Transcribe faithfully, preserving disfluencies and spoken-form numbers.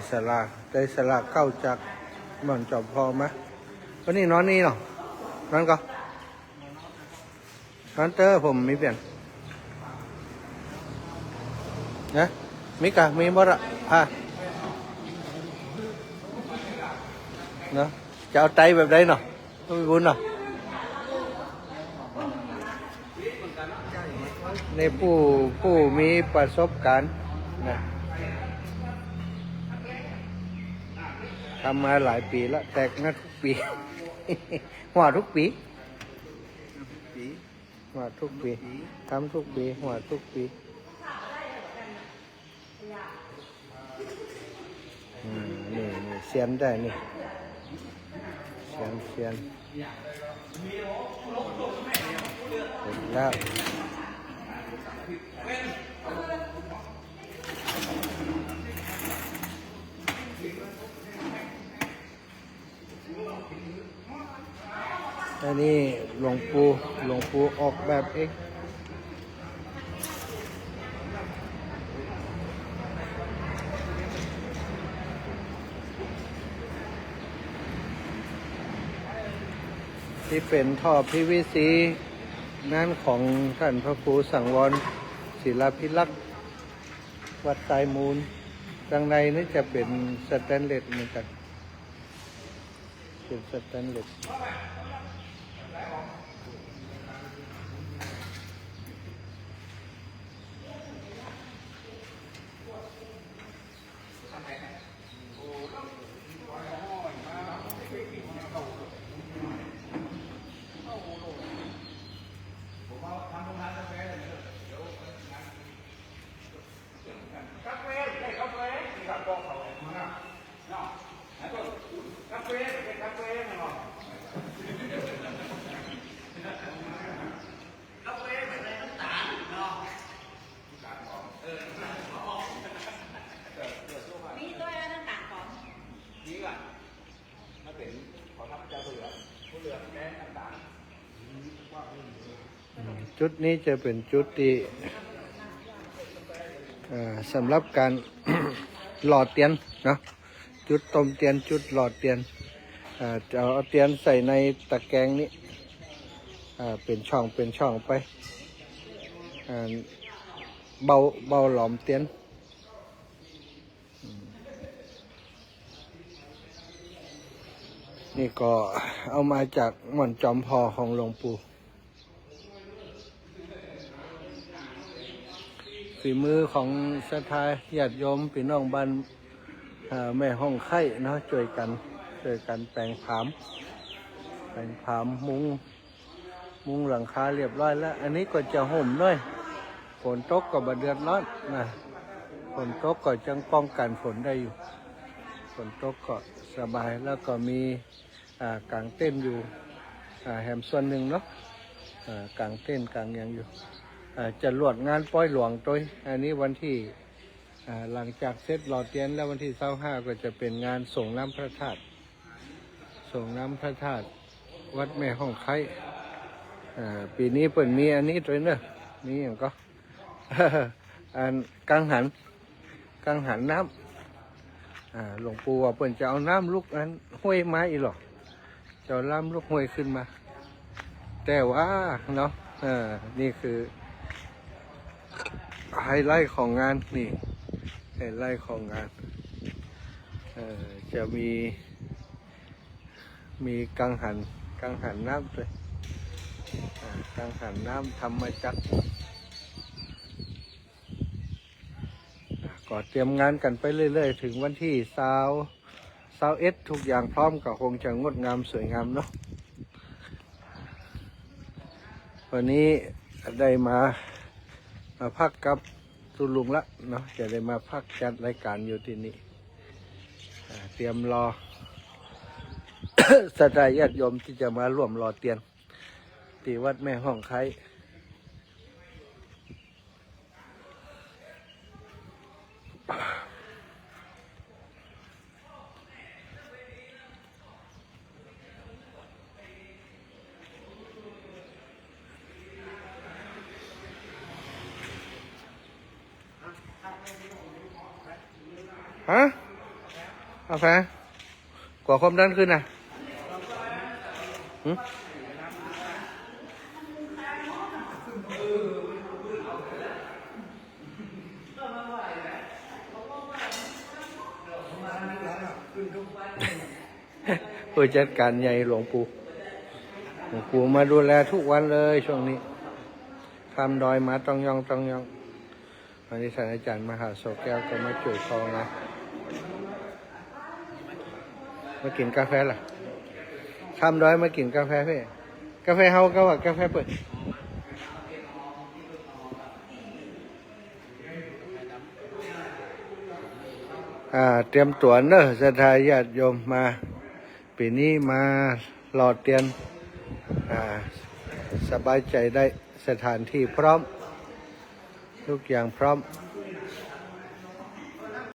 ศาลา ได้ศาลาเก่าจากหม่อนจอมพอมา วันนี้นอนนี่เนาะ นอนก่อ นอนเต๊อะ ผมมีเปลี่ยน นะ มีก่ะ มีหมดอะ ผ้า เนาะ จะเอาไตแบบใดเนาะ ต้องมีบุญเนาะ ในผู้ ผู้มีประสบการณ์นะ ทำมาหลายปีละ แตกนะทุกปี หัวทุกปี ปี หัวทุกปี ทำทุกปี หัวทุกปี อืม นี่ นี่ เซียนได้นี่ เซียน เซียน เสร็จแล้ว อันนี้หลวงปู่ หลวงปู่ออกแบบเอง ตี้เป๋นท่อ พีวีซี นั้นของต้านพระครูสังวร ศิลาภิรักษ์ วัดทรายมูล ตังในนี่จะเป๋นสแตนเลสเหมือนกั๋น เป๋นสแตนเลส จุดนี้จะเป๋นจุดตี้ เอ่อ สำหรับก๋าน หล่อเตียนเนาะ จุดต้มเตียน จุดหล่อเตียน เอ่อ จะเอาเตียนใส่ในตะแกรงนี้ เอ่อ เป๋นช่อง เป๋นช่องไป เอ่อ เบา เบาหลอมเตียน นี่ก็เอามาจากหม่อนจอมพอของหลวงปู่ ฝีมือของศรัทธาญาติโยมพี่น้องบ้าน เอ่อ แม่ฮ่องไคล้เนาะ จ้วยกั๋น จ้วยกั๋นแป๋งผาม แป๋งผามมุง มุงหลังคาเรียบร้อยแล้ว อันนี้ก็จะห่มหน้อย ฝนตกก็บ่เดือดร้อนนะ ฝนตกก็จั่งป้องกั๋นฝนได้อยู่ ฝนตกก็สบาย แล้วก็มี อ่า ก๋างเต็นท์อยู่ อ่า แหมส่วนนึ่งเนาะ อ่า ก๋างเต็นท์ก๋างหยังอยู่ อ่า จะลวดงานปอยหลวงตวย อันนี้วันตี้ อ่า หลังจากเสร็จหล่อเตียนแล้ววันตี้ซาวห้าก็จะเป๋นงานสรงน้ำพระธาตุ สรงน้ำพระธาตุวัดแม่ฮ่องไคล้ อ่า ปี๋นี้เปิ้นมีอันนี้ตวยเนาะ มีหยังก็ อันกังหัน กังหันน้ำ อ่า หลวงปู่ว่าเปิ้นจะเอาน้ำลุกอันห้วยมาอี้หรอ จะเอาน้ำลุกห้วยขึ้นมา แต่ว่าเนาะ เออ นี่คือไฮไลท์ของงาน นี่ ไฮไลท์ของงาน เออ จะมี มีกังหัน กังหันน้ำตวย อ่า กังหันน้ำธรรมจักร อ่า ก็เตรียมงานกั๋นไปเรื่อยๆ เถิงวันตี้ซาว ซาวเอ็ด ทุกอย่างพร้อมก็คงจะงดงามสวยงามเนาะ วันนี้ได้มา มาพักกับตุ๊ลุงละเนาะ จะได้มาพักจัดรายก๋านอยู่ตี้นี่ อ่า เตรียมรอ ศรัทธาญาติโยมตี้จะมาร่วมหล่อเตียน ตี้วัดแม่ฮ่องไคล้ ฮะ กาแฟ กั๋วความดันขึ้นนะ หึ ผู้จัดก๋านใหญ่หลวงปู่ หลวงปู่มาดูแลทุกวันเลยช่วงนี้ ข้ามดอยมาต้องย่องต้องย่อง วันนี้ท่านอาจารย์มหาโสแก้วก็มาจ้วยพอนะ มากิ๋นกาแฟละ ข้ามดอยมากิ๋นกาแฟเพ่ กาแฟเฮาก็ว่ากาแฟเปิ้น อ่า เตรียมตั๋วเน่อ ศรัทธาญาติโยมมา ปี๋นี้มารอเตียน อ่า สบายใจ๋ได้ สถานที่พร้อม ทุกอย่างพร้อม